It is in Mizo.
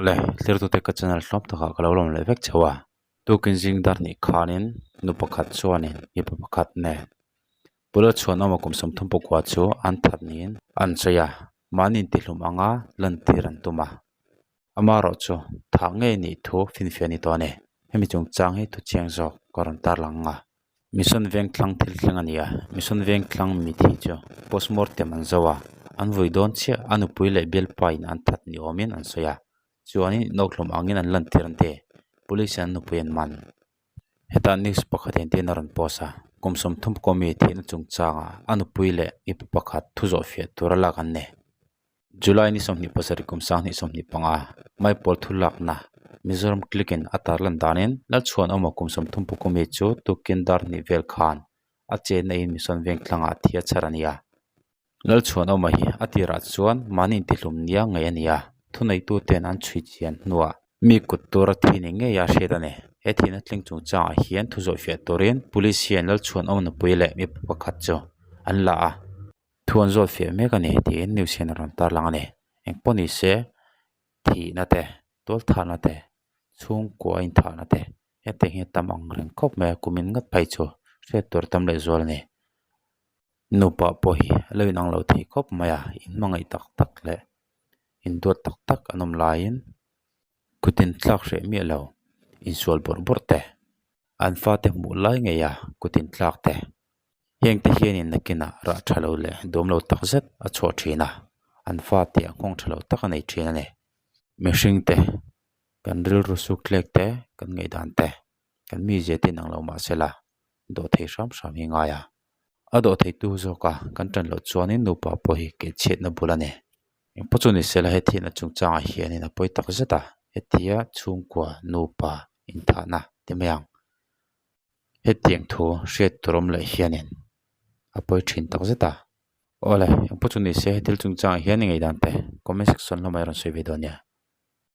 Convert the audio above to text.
Awle, thirtute ka channel hlawm takah ka lo lawm leh vek chho a. Tukin zing dar hnih khanin nu pakhat chuanin mipa pakhat nen pula chhuanawma kum 30 pakua chu an that niin an sawi a, mahni intihlum anga lantir an tum a. Amaherawh chu thah ngei nih thu finfiah a ni tawh a ni. Hemi chungchang hi thuchiang zawk ka rawn tarlang ang a. Mission Vengthlang thil thleng a ni a, Mission Vengthlang mi thi chu postmortem an zo a, an vui dawn chiah a nupui leh bialpa in an that ni awmin an sawi a, chuanin inawkhlawm angin an lantir an ti, police in an nupui an man. Hetah news pakhat hian tiin a rawn post a, kum 30 kawmi thihna chungchangah a nupui leh mipa pakhat thu zawh fiah tura lak an ni. July ni 27 kum 2025, Maipawl thu lakna Mizoram Click in a tarlan danin Lalchhuanawma kum 30 kumi chu tukin dar hnih vel khan a chenna in Mission Vengthlangah thi a chhar a ni a. Lalchhuanawma hi a tirah chuan mahni intihlum nia ngaih a ni a, thuneituten an chhui chian hnuah mi kut tura thi ni ngei a hriat a ni. He thihna tling chungchangah hian thu zawhfiah turin Police hian Lalchhuanawma nupui leh mipa pakhat chu an la a. Thu an zawt fiah mek a ni tiin news hian a rawn tarlang a ni. Engpawh ni se thihna te, tualthahna te, chhungkua inthahna te hetiang hi a tam ang reng khawp mai a kumin ngawt phei chu hriat tur tam leh zual a ni. Nupa pawh hi a lo inang lo thei khawp mai a, inhmangaih tak tak leh induat tak tak an awm laiin kut intlak hreh miah lo insual bawrh bawrh te an fate hmuh lai ngei a kut intlak te. Hengte hianin nakinah rah tha lo leh duam lo tak zet a chhuah thin a, an fa tih a nghawng tha lo tak a nei thin a ni. Mihring te, kan rilru suk thlek te, kan ngaihdan te, kan mizia te inang lo mah se la, dawh thei hram hram hi ngai a. A dawh theitu zawka kan tan loh chuanin nupa pawh hi kehchhiatna bul a ni. Engpawh chu ni se la hetiang chungchangah hianin a pawi tak zet a, hetia chhungkua nupa inthahna ti mai ang. Hetiang thu hriat tur awm leh hianin a pawi thin tak zet a. Awle, engpawh chu ni se thil chungchangah hian i ngaihdan te comment section lamah i rawn sawi ve dawn nia.